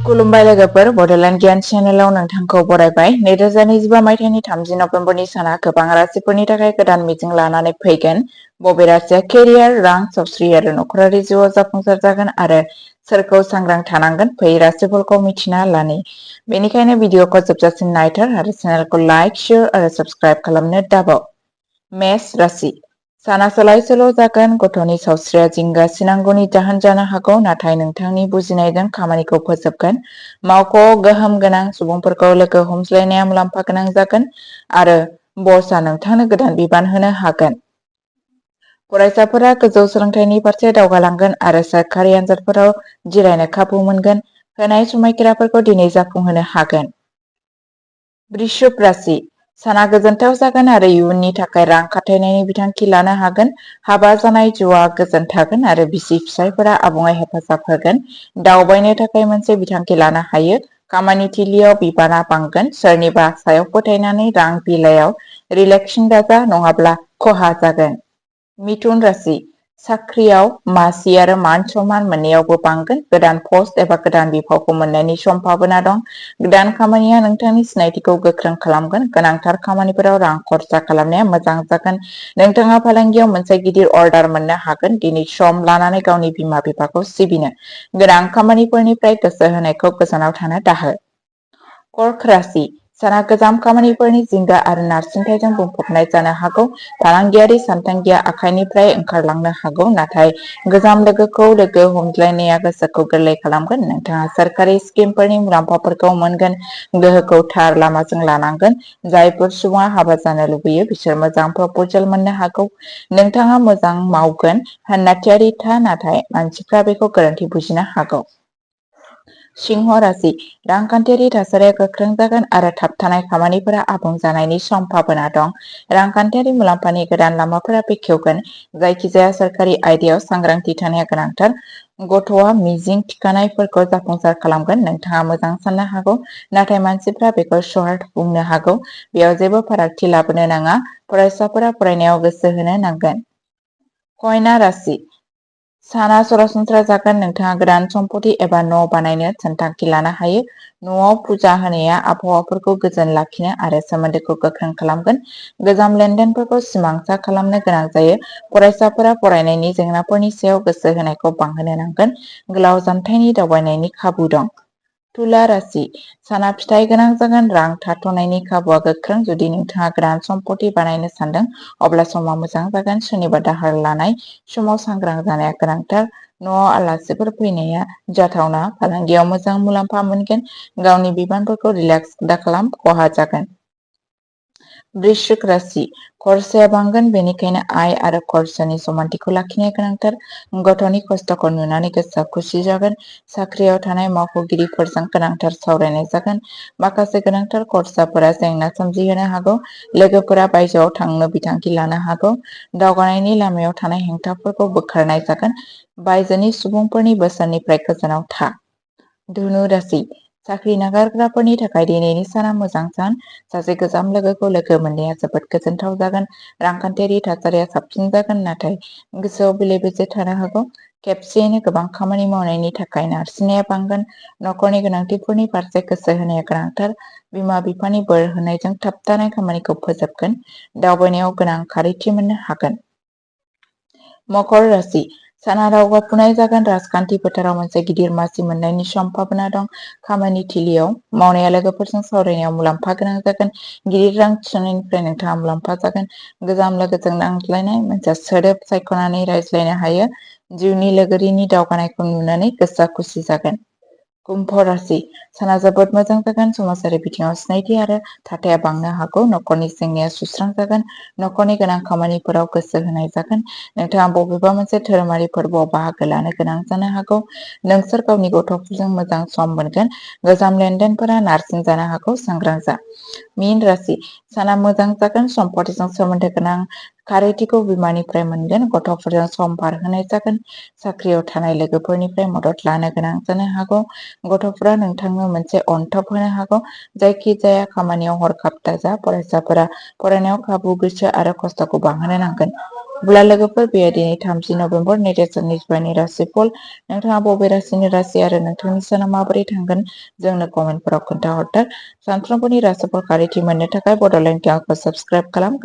खुलुमबाय लोगोफोर बड'लेण्ड गियान चेनेलाव नोंथांखौ बरायबाय 2025 मायथाइनि 30 नभेम्बरनि साना गोबां राशिफोरनि थाखाय गोदान मिजिं लानानै फैगोन। बबे राशिया केरियार, रां, सावस्रि आरो नखरारि जिउआव जाफुंसार जागोन आरो सोरखौ सांग्रां थानांगोन फै राशिफोरखौ मिथिना लानि। बेनिखायनो भिडिअखौ जोबजासिम नायथार आरो चेनेलखौ लाइक, शेयार आरो साबस्क्राइब खालामनो दाबाव। मेष राशि साना सोलाय सोल' जागोन। गथ'नि सावस्रिया जिंगा सिनांगौनि जाहोन जानो हागौ, नाथाय नोंथांनि बुजिनायजों खामानिखौ फोजोबगोन। मावख'आव गोहोम गोनां सुबुंफोरखौ लोगो हमज्लायनाया मुलाम्फा गोनां जागोन आरो बसआ नोंथांनो गोदान बिबान होनो हागोन। फरायसाफोरा गोजौ सोलोंथाइनि फारसे दावगालांगोन आरो सोरखारि आनजादफोराव जिरायनो खाबु मोनगोन। होनाय समायखिराफोरखौ दिनै जाफुंहोनो हागोन। वृश्चिक राशि साना गोजोनथाव जागोन आरो इयुननि थाखाय रां खाथायनायनि बिथांखि लानो हागोन। हाबा जानाय जिउआ गोजोन थागोन आरो बिसि फिसायफोरा आबुङै हेफाजाब होगोन। दावबायनो थाखाय मोनसे बिथांखि लानो हायो। खामानि थिलियाव बिबाना बांगोन। सोरनिबा सायाव फोथायनानै रां बिलायाव रिलेक्सन दाजा, नङाब्ला खहा जागोन। मिथुन राशि साख्रियाव मासि आरो मान सन्मान मोननैयावबो बांगोन। गोदान पस्ट एबा गोदान बिफावखौ मोननायनि सम्भावना दं। गोदान खामानिया नोंथांनि सिनायथिखौ गोख्रों खालामगोन। गोनांथार खामानिफोराव रां खरसा खालामनाया मोजां जागोन। नोंथाङा फालांगियाव मोनसे गिदिर अर्डार मोननो हागोन। दिनै सम लानानै गावनि बिमा बिफाखौ सिबिनो गोनां खामानिफोरनिफ्राय गोसो होनायखौ गोजानाव थानो दाहो। कर्क राशि साना गोजाम खामानिफोरनि जिंगा आरो नारसिनथायजों बुंफबनाय जानो हागौ। फालांगियारि सानथांखिया आखाइनिफ्राय ओंखारलांनो हागौ, नाथाय गोजाम लोगोखौ लोगो हमज्लायनाया गोसोखौ गोरलै खालामगोन। नोंथाङा सोरखारि स्किमफोरनि मुलाम्फाफोरखौ मोनगोन। गोहोखौ थार लामाजों लानांगोन। जायफोर सुबुङा हाबा जानो लुबैयो बिसोर मोजां प्रप'जाल मोननो हागौ। नोंथाङा मोजां मावगोन होनना थियारि था, नाथाय मानसिफ्रा बेखौ गोरोन्थि बुजिनो हागौ। सिंह राशि रांखान्थियारि थासारिया गोख्रों जागोन आरो थाबथानाय खामानिफोरा आबुं जानायनि सम्भावना दं। रांखान्थियारि मुलाम्फानि गोदान लामाफोरा बेखेवगोन। जायखिजाया सोरखारि आयदायाव सांग्रांथि थानाया गोनांथार। गथ'आ मिजिं थिखानायफोरखौ जाफुंसार खालामगोन। नोंथाङा मोजां साननो हागौ, नाथाय मानसिफ्रा बेखौ शर्ट बुंनो हागौ। बेयाव जेबो फारागथि लाबोनो नाङा। फरायसाफोरा फरायनायाव गोसो होनो नांगोन। कन्या राशि साना सरासनस्रा जागोन। नोंथाङा गोदान सम्पति एबा न' बानायनो सानथांखि लानो हायो। न'आव फुजा होनाया आबहावाफोरखौ गोजोन लाखिनो आरो सोमोन्दोखौ गोख्रों खालामगोन। गोजाम लेनदेनफोरखौ सिमांसा खालामनो गोनां जायो। फरायसाफोरा फरायनायनि जेंनाफोरनि सायाव गोसो होनायखौ बांहोनो नांगोन। गोलाव जानथायनि दावबायनायनि खाबु दं। तुला राशि साना फिथाइ गोनां जागोन। रां थाथ'नायनि खाबुआ गोख्रों। जुदि नोंथाङा गोदान सम्पति बानायनो सानदों, अब्ला समा मोजां जागोन। सोरनिबा दाहार लानाय समाव सांग्रां जानाया गोनांथार। न'आव आलासिफोर फैनाया जाथावना। फालांगियाव मोजां मुलाम्फा मोनगोन। गावनि बिबानफोरखौ रिलेक्स दाखालाम, खहा जागोन। वृश्चिक राशि खरसाया बांगोन, बेनिखायनो आय आरो खरसानि समानथिखौ लाखिनाया गोनांथार। गथ'नि खस्थ'खौ नुनानै गोसोआ खुसि जागोन। साख्रियाव थानाय मावख'गिरिफोरजों गोनांथार सावरायनाय जागोन। माखासे गोनांथार खरसाफोरा जेंना सोमजिहोनो हागौ। लोगोफोरा बायजोआव थांनो बिथांखि लानो हागौ। दावगानायनि लामायाव थानाय हेंथाफोरखौ बोखारनाय जागोन। बायजोनि सुबुंफोरनि बोसोननिफ्राय गोजानाव था। धनु राशि साख्रि नागारग्राफोरनि थाखाय दिनैनि साना मोजां सान। सासे गोजाम लोगोखौ लोगो मोननाया जोबोद गोजोनथाव जागोन। रांखान्थियारि थासारिया साबसिन जागोन, नाथाय गोसोआव बेले-बेजे थानो हागौ। खेबसेयैनो गोबां खामानि मावनायनि थाखाय नारसिननाया बांगोन। नखरनि गोनांथिफोरनि फारसे गोसो होनाया गोनांथार। बिमा-बिफानि बोर होनायजों थाबथानाय खामानिखौ फोजोबगोन। दावबायनायाव गोनां खारिथि मोननो हागोन। मकर राशि साना दावगाफुनाय जागोन। राजखान्थि फोथाराव मोनसे गिदिर मासि मोननायनि सम्भावना दं। खामानि थिलियाव मावनाया लोगोफोरजों सावरायनायाव मुलाम्फा गोनां जागोन। गिदिर रां थिसननायनिफ्राय नोंथाङा मुलाम्फा जागोन। गोजाम लोगोजों नांज्लायनाय मोनसे सोदोब सायख'नानै रायज्लायनो हायो। जिउनि लोगोरिनि दावगानायखौ नुनानै गोसोआ खुसि जागोन। कुम्भ राशि साना जोबोद मोजां जागोन। समाजारि बिथिङाव सिनायथि आरो थाथाया बांनो हागौ। नखरनि जेंनाया सुस्रांजागोन। नखरनि गोनां खामानिफोराव गोसो होनाय जागोन। नोंथाङा बबेबा मोनसे धोरोमारि फोरबोआव बाहागो लानो गोनां जानो हागौ। नोंसोर गावनि गथ'फोरजों मोजां सम मोनगोन। गोजाम लेनदेनफोरा नारसिन जानो हागौ। सांग्रां जा। मीन राशि साना मोजां जागोन। सम्पथिजों सोमोन्दो गोनां खारिथिखौ बिमानिफ्राय मोनगोन। गथ'फोरजों सम बारहोनाय जागोन। साख्रियाव थानाय लोगोफोरनिफ्राय मदद लानो गोनां जानो हागौ। गथ'फोरा नोंथांनो मोनसे अनथोब होनो हागौ। जायखिजाया खामानियाव हरखाब दाजा। फरायसाफोरा फरायनायाव खाबु, गोसो आरो खस्थ'खौ बांहोनो नांगोन। अब्ला लोगोफोर बेयो दिनै 30 नभेम्बर 2025 राशिफल। नोंथाङा बबे राशिनि राशि आरो नोंथांनि साना माबोरै थांगोन जोंनो कमेन्टफोराव खोन्थाहरथार। सानफ्रोमबोनि राशिफल खारिथि मोननो थाखाय बड'लेण्ड गियानखौ साबस्क्राइब खालाम।